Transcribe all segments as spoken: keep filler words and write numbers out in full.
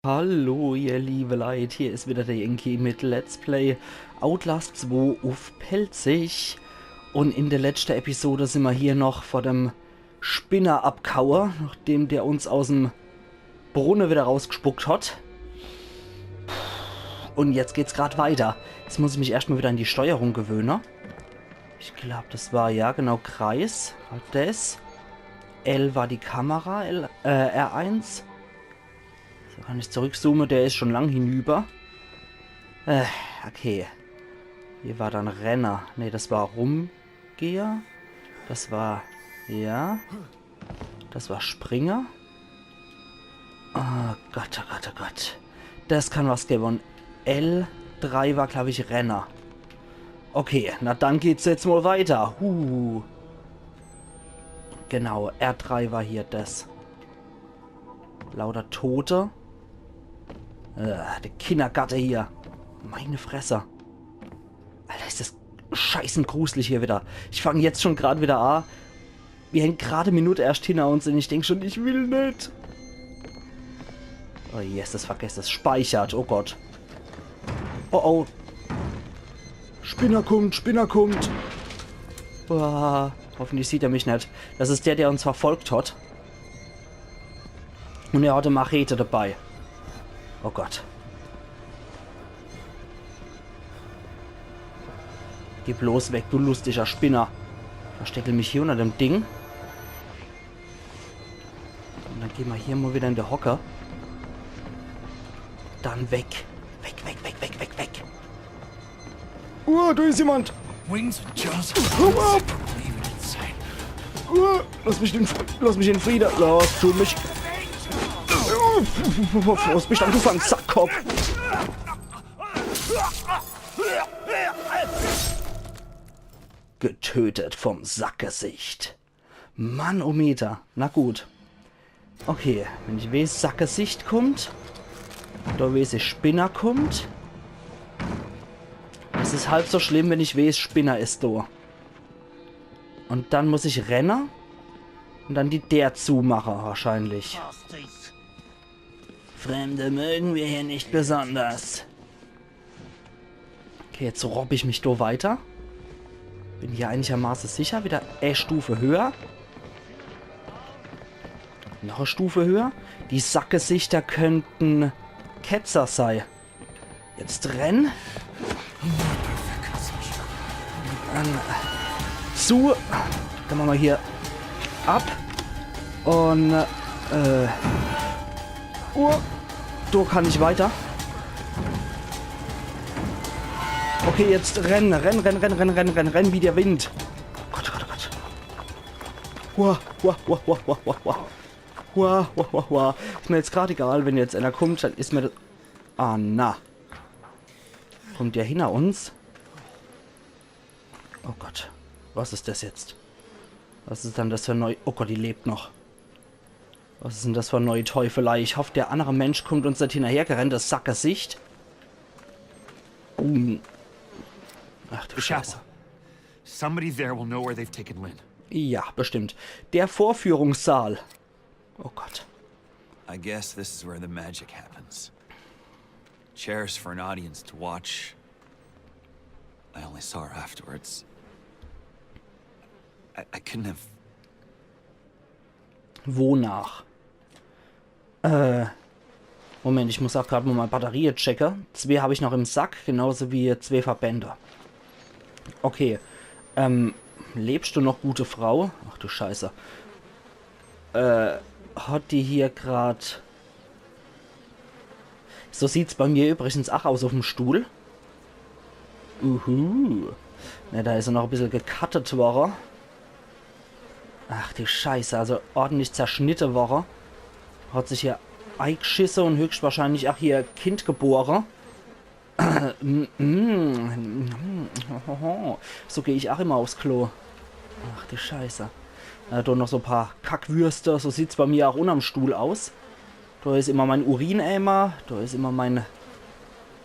Hallo, ihr liebe Leit, hier is wieder der Yankee mit Let's Play Outlast zwei uff Pälzisch. Un in der letschte Episode sin mer hier noch vor dem Spinner abgehaue, nachdem der uns aus'm Brunne wieder rausgespuckt hat. Un jetzt geht's grad weiter. Jetzt muss ich mich erscht mal wieder an die Steuerung gewöhne. Ich glaub, das war, ja, genau, Kreis war das. L war die Kamera, L, äh, R eins. So, kann ich zurückzoomen, der is schon lang hinüber. Äh, okay. Hier war dann Renner. Nee, das war Rumgeher. Das war, ja. Das war Springer. Oh Gott, oh Gott, oh Gott. Das kann was geben. Un L drei war, glaub ich, Renner. Okay, na dann geht's jetzt mal weiter. Huh. Genau, R drei war hier das. Lauter Tote. Äh, der Kindergatte hier. Meine Fresse. Alter, is das scheißen gruselig hier wieder. Ich fang jetzt schon grad wieder an. Mir hängt grad e Minut erscht hinner uns un ich denk schon, ich will net. Oh yes, das vergesst, das speichert. Oh Gott. Oh oh. Spinner kummt, Spinner kummt. Uah, hoffentlich sieht er mich net. Das is der, der uns verfolgt hat. Un er hat e Machete dabei. Oh Gott. Geh bloß weg, du lustiger Spinner. Versteckel mich hier unter dem Ding. Un dann geh mer hier mal wieder in die Hocke. Dann weg. Weg, weg, weg, weg, weg, weg. Oh, do is jemand. Wings and jaws. Hau ab. Leave it inside. Oh, lass mich in, lass mich in Friede. Lass du mich. Lass mich dann, du Sackkopp. Getötet vom Sackgesicht. Mannometer. Na gut. Okay, wenn ich wees, Sackgesicht kummt. Do wees ich, Spinner kummt. Es is halb so schlimm, wenn ich wees, Spinner is do. Un dann muss ich renne. Un dann die Deer zumache wahrscheinlich. Fremde mögen wir hier nicht besonders. Okay, jetzt robb ich mich do weiter. Bin hier einigermaße sicher. Wieder e Stufe höher. Noch e Stufe höher. Die Sackgesichter könnten Ketzer sei. Jetzt renn. Dann zu. Dann mache mer hier ab. Un, äh, oh, do kann ich weiter. Okay, jetzt renn, renn, renn, renn wie der Wind. Oh Gott, oh Gott, oh Gott. Hua, hua, hua, hua, hua, hua. Hua, hua, hua, hua. Is mir jetzt grad egal, wenn jetzt einer kummt, dann is mir das. Ah, na. Kummt der hinner uns? Oh Gott. Was is das jetzt? Was is dann das für e neu... Oh Gott, die lebt noch. Was is dann das für e neue Teufelei? Ich hoff, der annere Mensch kummt uns net hinnerhergerennt, das Sackgesicht. Uh. Ach du Scheiße. Somebody there will know where they've taken Lynn. Ja, bestimmt. Der Vorführungssaal. Oh Gott. I guess this is where the magic happens. Chairs for an audience to watch. I only saw her afterwards. I, I couldn't have... Wonach? Äh, Moment, ich muss auch grad mal meine Batterie checke. Zwee hab ich noch im Sack, genauso wie zwee Verbände. Okay. Ähm, lebst du noch, gute Frau? Ach du Scheiße. Äh, hat die hier grad... So sieht's bei mir übrigens auch aus uff'm Stuhl. Uhu. Ne, da is er noch e bissel gecuttet worre. Ach du Scheiße, also ordentlich zerschnitte worre. Hat sich hier eigschisse und höchstwahrscheinlich auch hier Kind gebore. Mm, mm, mm, hohoho. So geh ich auch immer aufs Klo. Ach du Scheiße. Äh, do noch so paar Kackwürste. So sieht's bei mir auch unnerm Stuhl aus. Do is immer mein Urineimer. Do is immer mein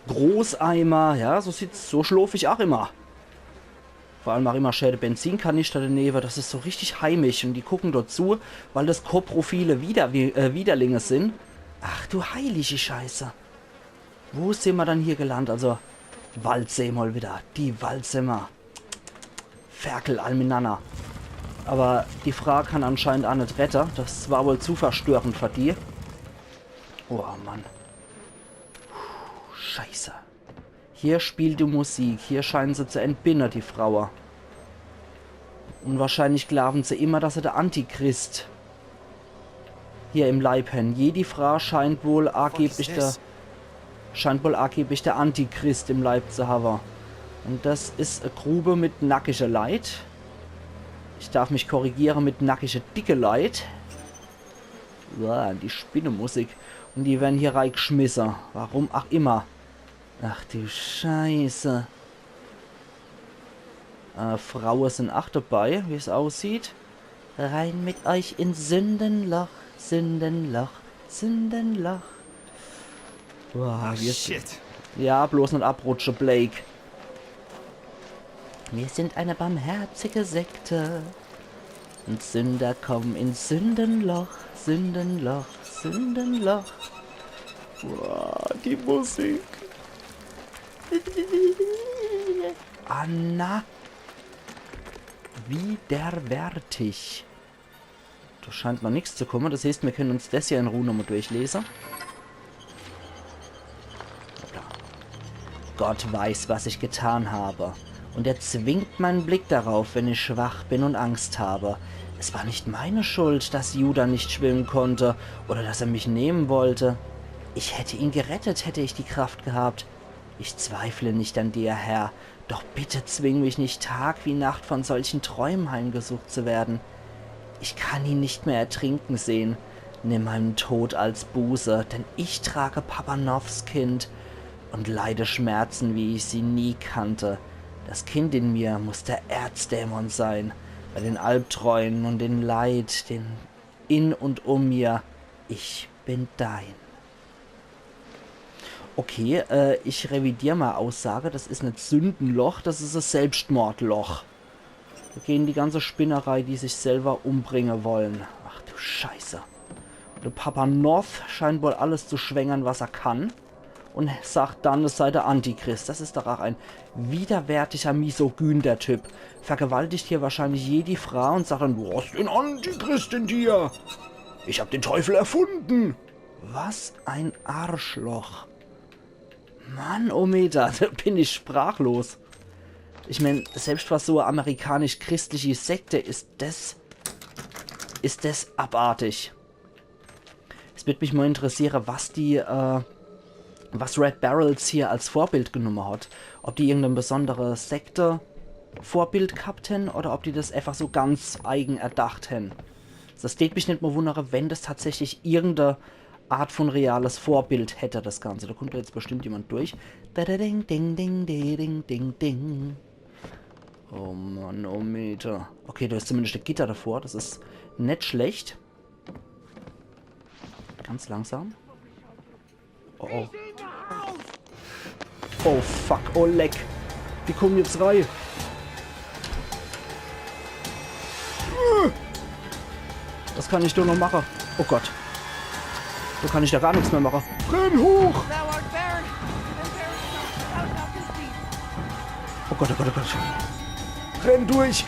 Großeimer. Ja, so sieht's, so schlof ich auch immer. Vor allem auch immer schä de Benzinkanister denewe. Das is so richtig heimisch. Und die gucken dort zu, weil das koprophile Wider-, äh, Widerlinge sin. Ach du heilige Scheiße. Wo sin mer dann hier gelandt? Also, Waldsee mol wieder. Die Waldsee mol. Ferkel all minanner. Awwer die Fraa kann anscheinend aa net rette. Das war wohl zu verstörend für die. Oh Mann. Puh, Scheiße. Hier spielt die Musik. Hier scheinen se zu entbinne, die Fraue. Un wahrscheinlich glaawen se immer, dass se de Antichrist hier im Leib hen. Jedi Fraa scheint wohl angeblich de, scheint wohl angeblich de Antichrist im Leib zu hawwe. Un das is e Grube mit nackische Leit. Ich darf mich korrigiere, mit nackische dicke Leit. Uah, die Spinnemusik. Un die werren hier reigschmisse. Warum ach immer. Ach du Scheiße. Äh, Fraue sin ach dabei, wie's aussieht. Rein mit euch in Sündenloch, Sündenloch, Sündenloch. Boah, shit. Ja, bloß net abrutsche, Blake. Wir sind eine barmherzige Sekte. Und Sünder kommen in Sündenloch, Sündenloch, Sündenloch. Boah, die Musik. Anna. Widerwärtig. Do scheint noch nix zu komme. Das heißt, mir können uns das hier in Ruhe nochmal durchlesen. Hoppla. Gott weiß, was ich getan habe. Und er zwingt meinen Blick darauf, wenn ich schwach bin und Angst habe. Es war nicht meine Schuld, dass Judah nicht schwimmen konnte oder dass er mich nehmen wollte. Ich hätte ihn gerettet, hätte ich die Kraft gehabt. Ich zweifle nicht an dir, Herr, doch bitte zwing mich nicht, Tag wie Nacht von solchen Träumen heimgesucht zu werden. Ich kann ihn nicht mehr ertrinken sehen. Nimm meinen Tod als Buße, denn ich trage Papa Noffs Kind und leide Schmerzen, wie ich sie nie kannte. Das Kind in mir muss der Erzdämon sein, bei den Albträumen und den Leid, den in und um mir. Ich bin dein. Okay, äh, ich revidier mei Aussage. Das is net Sündenloch, das is e Selbstmordloch. Do gehen die ganze Spinnerei, die sich selber umbringen wollen. Ach du Scheiße. De Papa Noff scheint wohl alles zu schwängern, was er kann. Und sagt dann, es sei der Antichrist. Das is doch auch ein widerwärtiger Misogyn, der Typ. Vergewaltigt hier wahrscheinlich jedi Fraa und sagt dann: „Du hast den Antichrist in dir. Ich hab den Teufel erfunden.“ Was ein Arschloch. Mann, oh Meter, do bin ich sprachlos. Ich mein, selbst was so e amerikanisch-christliche Sekte is, das, is das abartig. Es würd mich mal interessiere, was die, äh, was Red Barrels hier als Vorbild genumme hat. Ob die irgendeine besondere Sekte Vorbild gehabt hän oder ob die das einfach so ganz eigen erdacht hän. Das tät mich net mal wundere, wenn das tatsächlich irgendeine Art von reales Vorbild hätte, das Ganze. Da kommt doch jetzt bestimmt jemand durch. Da, da, ding, ding, ding, di, ding, ding, ding. Oh Mann, oh Meter. Okay, da is zumindest e Gitter davor. Das is net schlecht. Ganz langsam. Oh, oh. Oh, fuck. Oh, leck. Die kommen jetzt rei. Was kann ich do noch mache? Oh Gott. Do kann ich ja gar nix mehr mache. Renn hoch! Thou art barren, and there is no spout of his deed. Oh Gott, oh Gott, oh Gott. Renn durch!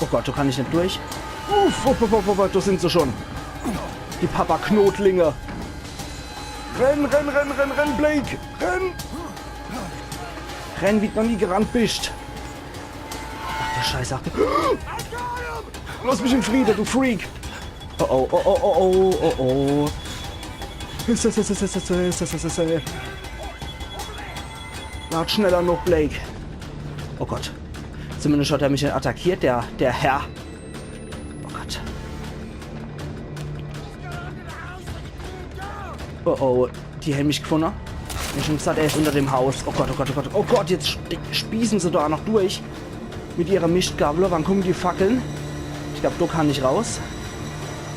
Oh Gott, do kann ich net durch. Uff, uff, uff, uff, uff, do sind se schon. Die Papa-Knotlinge. Renn, renn, renn, renn, renn, Blake! Renn! Renn, wie d' noch nie gerannt bist. Ach du Scheiße, ach du. Lass mich in Friede, du Freak! Oh oh, oh oh, oh oh, oh oh. Hisse, hisse, hisse, hisse, hisse, hisse, hisse. Lad schneller noch, Blake. Oh Gott. Zumindest hat er mich net attackiert, der, der Herr. Oh Gott. Oh oh, die hän mich gefunne. Ich hab schon gesagt, er is unter dem Haus. Oh Gott, oh Gott, oh Gott. Oh Gott, jetzt sp-, spießen se do ach noch durch. Mit ihrer Mischtgabel. Wann kommen die Fackeln? Ich glaub, do kann ich raus.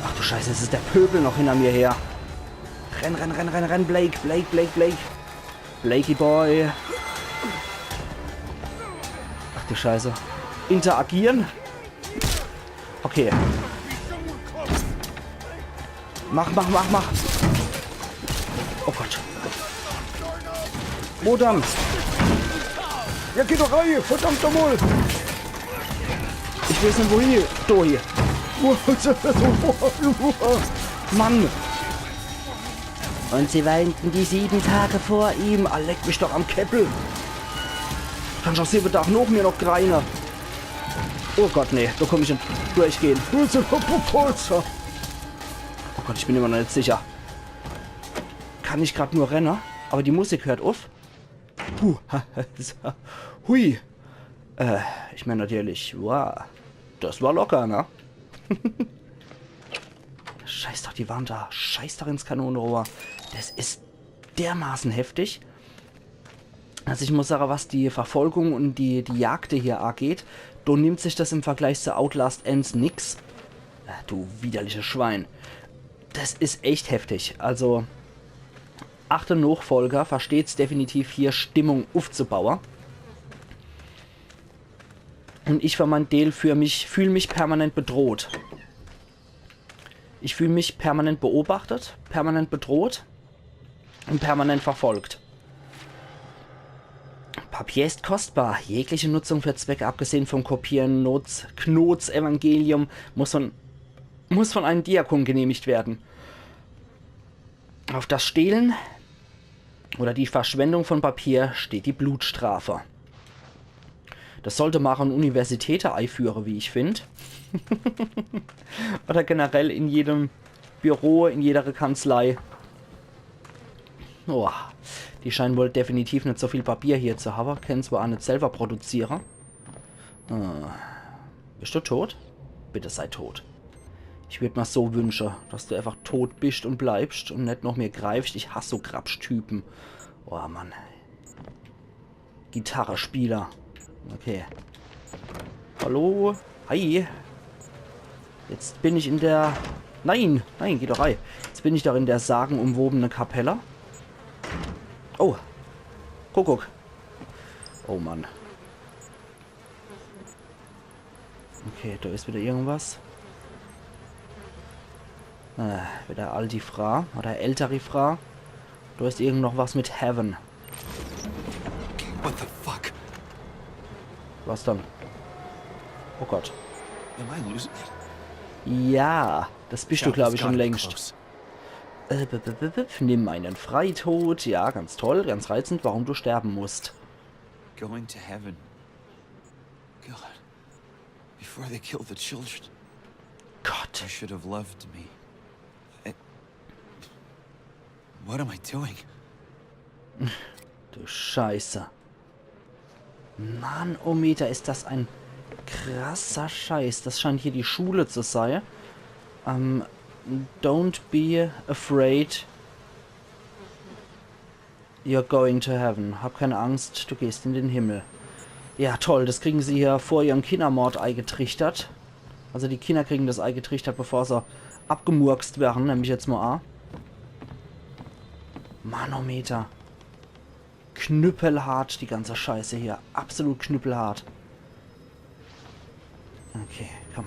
Ach du Scheiße, jetzt is der Pöbel noch hinter mir her. Renn, renn, renn, renn, renn, Blake, Blake, Blake, Blake. Blakey Boy. Ach du Scheiße. Interagieren. Okay. Mach, mach, mach, mach. Oh Gott. Wo dann? Ja, geh doch rein, verdammt nochmal. Ich weiß nicht, wohin. Do hier. Mann. Und sie weinten die sieben Tage vor ihm. Ah, leck mich doch am Käppel. Kann schon sieben Tage noch mir noch greine. Oh Gott, nee, da komm ich nicht durchgehen. Oh Gott, ich bin immer noch nicht sicher. Kann ich grad nur renne, aber die Musik hört auf. Puh. Hui. Äh, ich mein natürlich, wow. Das war locker, ne? Scheiß doch die Wand da. Scheiß doch ins Kanonenrohr. Das ist dermaßen heftig. Also ich muss sagen, was die Verfolgung und die, die Jagde hier angeht, do nimmt sich das im Vergleich zu Outlast eens nix. Äh, du widerliches Schwein. Das ist echt heftig. Also, achte Nachfolger versteht's definitiv hier Stimmung aufzubauen. Und ich für mein Deel für mich, fühl mich permanent bedroht. Ich fühl mich permanent beobachtet, permanent bedroht und permanent verfolgt. Papier ist kostbar. Jegliche Nutzung für Zwecke, abgesehen vom Kopieren, Nots, Knots Evangelium, muss von, muss von einem Diakon genehmigt werden. Auf das Stehlen oder die Verschwendung von Papier steht die Blutstrafe. Das sollte ma an Universitäte eiführe, wie ich find. Oder generell in jedem Büro, in jeder Kanzlei. Oh, die scheinen wohl definitiv nicht so viel Papier hier zu haben. Können zwar auch nicht selber produzieren. Äh, bist du tot? Bitte sei tot. Ich würd mir so wünschen, dass du einfach tot bist und bleibst und nicht noch mir greifst. Ich hasse so Grabsch-Typen. Oh Mann. Gitarrespieler. Okay. Hallo? Hi. Jetzt bin ich in der... Nein, nein, geh doch rein. Jetzt bin ich doch in der sagenumwobene Kapelle. Oh. Kuckuck. Oh Mann. Okay, da ist wieder irgendwas. Äh, wieder alti Fra oder älteri Fra. Da ist irgend noch was mit Heaven. What the fuck? Was dann? Oh Gott. Am I losing it? Ja, das bist du, Sheriff glaube has ich, schon gotta be längst. Close. Äh, b- b- b- b- nimm einen Freitod. Ja, ganz toll, ganz reizend. Warum du sterben musst. Going to heaven. God. Before they killed the children, Gott. you should have loved me. I... What am I doing? Du Scheiße. Mann, oh Meter, ist das ein krasser Scheiß. Das scheint hier die Schule zu sein. Ähm, don't be afraid. You're going to heaven. Hab keine Angst, du gehst in den Himmel. Ja, toll, das kriegen sie hier vor ihrem Kindermord eingetrichtert. Also die Kinder kriegen das eingetrichtert, bevor sie abgemurkst werden, nehm ich jetzt mal an. Manometer. Knüppelhart, die ganze Scheiße hier. Absolut knüppelhart. Okay, komm.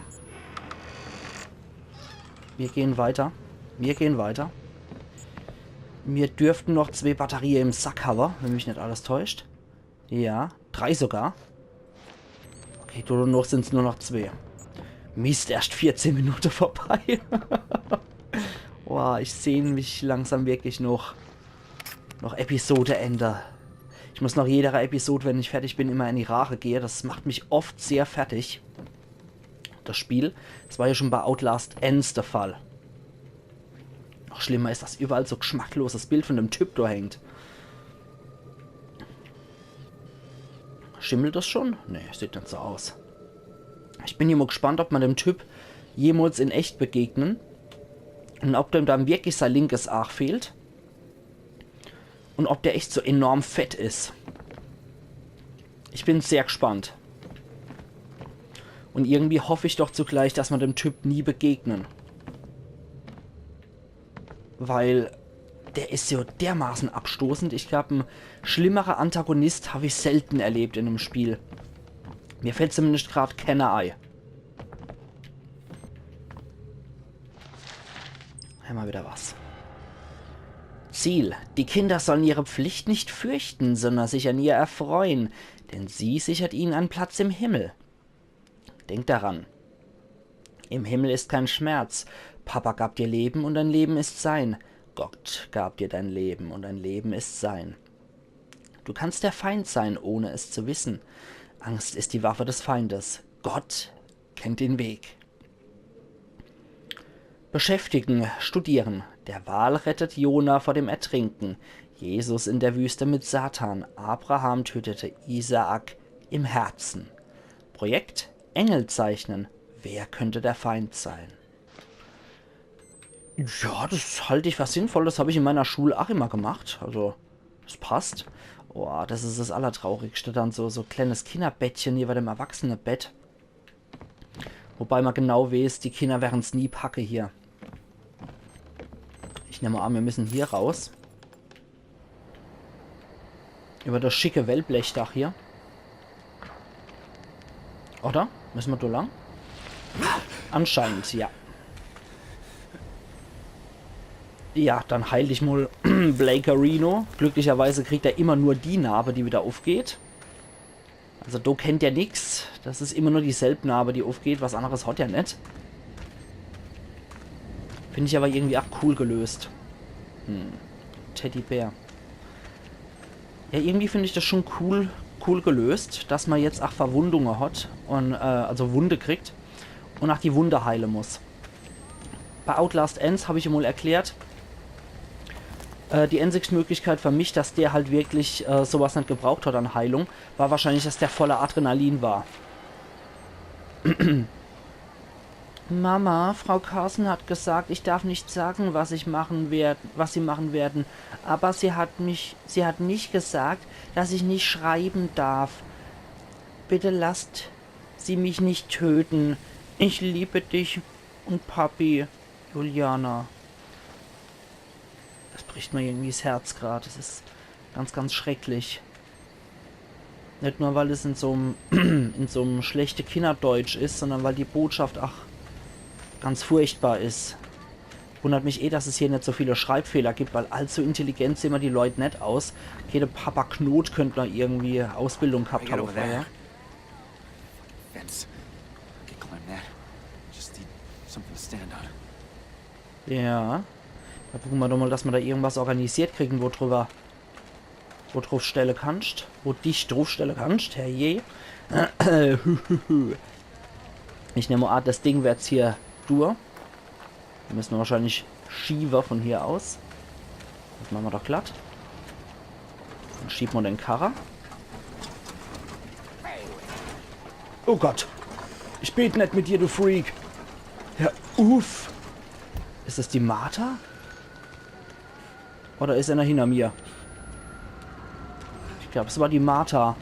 Wir gehen weiter. Wir gehen weiter. Mir dürften noch zwei Batterie im Sack haben, wenn mich nicht alles täuscht. Ja, drei sogar. Okay, nur noch sind's nur noch zwei. Mist, erst vierzehn Minuten vorbei. Boah, ich sehn mich langsam wirklich noch, noch Episode Ende. Ich muss nach jeder Episode, wenn ich fertig bin, immer in die Rache gehe. Das macht mich oft sehr fertig. Das Spiel. Das war ja schon bei Outlast eens der Fall. Noch schlimmer ist, dass überall so geschmackloses Bild von dem Typ da hängt. Schimmelt das schon? Nee, sieht nicht so aus. Ich bin ja mal gespannt, ob man dem Typ jemals in echt begegnen. Und ob dem dann wirklich sein linkes Aach fehlt. Und ob der echt so enorm fett ist. Ich bin sehr gespannt. Und irgendwie hoffe ich doch zugleich, dass man dem Typ nie begegnen. Weil der ist ja dermaßen abstoßend. Ich glaub, en schlimmerer Antagonist hab ich selten erlebt in einem Spiel. Mir fällt zumindest grad keiner ei. Einmal Wieder was. Ziel. Die Kinder sollen ihre Pflicht nicht fürchten, sondern sich an ihr erfreuen, denn sie sichert ihnen einen Platz im Himmel. Denk daran. Im Himmel ist kein Schmerz. Papa gab dir Leben und dein Leben ist sein. Gott gab dir dein Leben und dein Leben ist sein. Du kannst der Feind sein, ohne es zu wissen. Angst ist die Waffe des Feindes. Gott kennt den Weg. Beschäftigen, studieren. Der Wal rettet Jona vor dem Ertrinken. Jesus in der Wüste mit Satan. Abraham tötete Isaak im Herzen. Projekt Engel zeichnen. Wer könnte der Feind sein? Ja, das halte ich für sinnvoll. Das habe ich in meiner Schule auch immer gemacht. Also, das passt. Boah, das is das Allertraurigste dann, so, so kleines Kinderbettchen neben dem Erwachsenebett. Wobei man genau weiß, die Kinder werden's nie packe hier. Ich nehme an, wir müssen hier raus. Über das schicke Wellblechdach hier. Oder? Müssen wir da lang? Anscheinend, ja. Ja, dann heil dich mal, Blake Reno. Glücklicherweise kriegt er immer nur die Narbe, die wieder aufgeht. Also do kennt er nix. Das is immer nur dieselb Narbe, die aufgeht. Was anderes hat er net. Find ich aber irgendwie auch cool gelöst. Hm. Teddybär. Ja, irgendwie find ich das schon cool, cool gelöst, dass man jetzt auch Verwundungen hat und, äh, also Wunde kriegt und auch die Wunde heile muss. Bei Outlast eens habe ich ja mal erklärt, äh, die einzigste Möglichkeit für mich, dass der halt wirklich, äh, sowas net gebraucht hat an Heilung, war wahrscheinlich, dass der voller Adrenalin war. Mama, Frau Carson hat gesagt, ich darf nicht sagen, was ich machen werd, was sie machen werden. Aber sie hat mich, sie hat nicht gesagt, dass ich nicht schreiben darf. Bitte lasst sie mich nicht töten. Ich liebe dich und Papi, Juliana. Das bricht mir irgendwie das Herz grad. Das is ganz, ganz schrecklich. Net nur, weil es in so'm, in so'm schlechte Kinderdeutsch is, sondern weil die Botschaft auch ganz furchtbar is. Wundert mich eh, dass es hier net so viele Schreibfehler gibt, weil allzu intelligent sehen mir die Leut net aus. Okay, der Papa Knot könnt noch irgendwie Ausbildung gehabt haben vorher. Fence. I can climb that. Just need something to stand on. Ja. Da gucke mer doch mal, dass mer da irgendwas organisiert kriegen, wo drüber, wo drauf stelle kannst. Wo dich drauf stelle kannst, herrje. Ich nehme an, das Ding werd's hier durch. Da müssen wir wahrscheinlich schiebe von hier aus. Das machen wir doch glatt. Dann schieben wir den Karre. Oh Gott. Ich bet net mit dir, du Freak. Hör uff. Is das die Martha? Oder is einer hinter mir? Ich glaub, es war die Martha.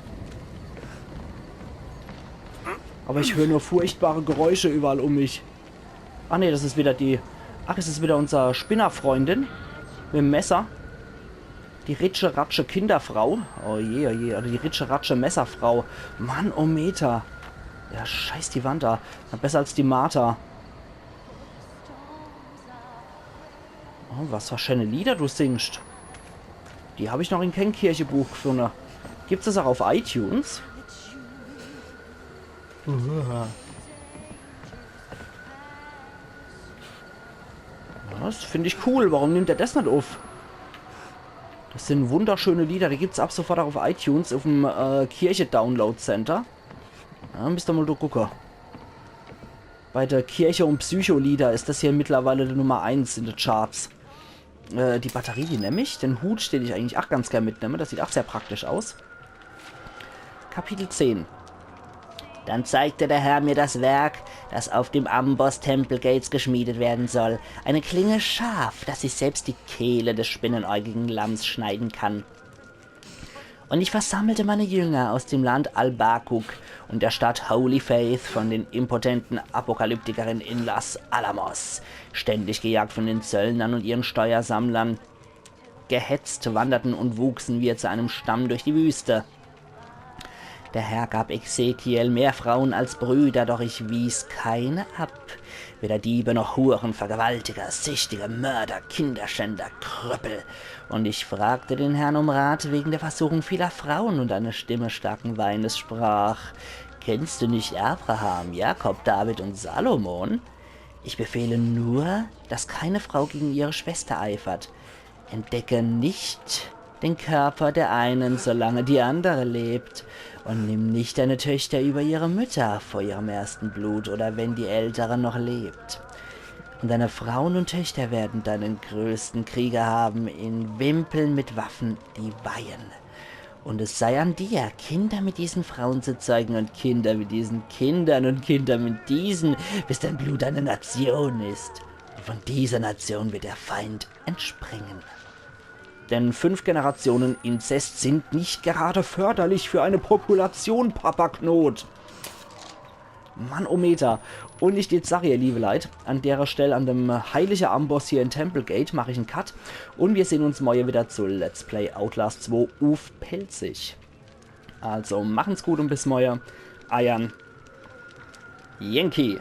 Aber ich hör nur furchtbare Geräusche überall um mich. Ah nee, das is wieder die... Ach, es is wieder unser Spinnerfreundin. Mit dem Messer. Die Ritsche Ratsche Kinderfrau. Oh je, oh je. Oder die Ritsche Ratsche Messerfrau. Mann, oh Meter. Ja, scheiß die Wand da. Na, besser als die Martha. Oh, was für schöne Lieder du singst. Die hab ich noch in kein Kirchebuch gefunden. Gibt's das auch auf iTunes? Uah. Ja, das find ich cool. Warum nimmt er das net auf? Das sind wunderschöne Lieder. Die gibt's ab sofort auch auf iTunes, auf dem, äh, Kirche Download Center. Ja, müsst ihr mal durchgucken. Bei der Kirche- und Psycholieder is das hier mittlerweile die Nummer eins in de Charts. Äh, die Batterie, die nemm ich. Den Hut, den ich eigentlich ach ganz gern mitnehme. Das sieht ach sehr praktisch aus. Kapitel zehn. Dann zeigte der Herr mir das Werk, das auf dem Amboss Temple Gates geschmiedet werden soll. Eine Klinge scharf, dass sie selbst die Kehle des spinnenäugigen Lamms schneiden kann. Und ich versammelte meine Jünger aus dem Land Albakuk und der Stadt Holy Faith von den impotenten Apokalyptikerinnen in Los Alamos, ständig gejagt von den Zöllnern und ihren Steuersammlern. Gehetzt wanderten und wuchsen wir zu einem Stamm durch die Wüste. Der Herr gab Ezekiel mehr Frauen als Brüder, doch ich wies keine ab. Weder Diebe noch Huren, Vergewaltiger, Süchtige, Mörder, Kinderschänder, Krüppel. Und ich fragte den Herrn um Rat wegen der Versuchung vieler Frauen, und eine Stimme starken Weines sprach: „Kennst du nicht Abraham, Jakob, David und Salomon? Ich befehle nur, dass keine Frau gegen ihre Schwester eifert. Entdecke nicht den Körper der einen, solange die andere lebt. Und nimm nicht deine Töchter über ihre Mütter vor ihrem ersten Blut oder wenn die ältere noch lebt. Und deine Frauen und Töchter werden deinen größten Krieger haben, in Wimpeln mit Waffen, die weihen. Und es sei an dir, Kinder mit diesen Frauen zu zeugen und Kinder mit diesen Kindern und Kinder mit diesen, bis dein Blut eine Nation ist. Und von dieser Nation wird der Feind entspringen.“ Denn fünf Generationen Inzest sind nicht gerade förderlich für eine Population, Papa Knot. Mannometer. Und ich jetzt sag, ihr liebe Leit, an derer Stell, an dem heilige Amboss hier in Templegate, mach ich en Cut. Und wir sehn uns morje wieder zu Let's Play Outlast zwei uff Pälzisch. Also machen's gut und bis morje. Eiern Yankee.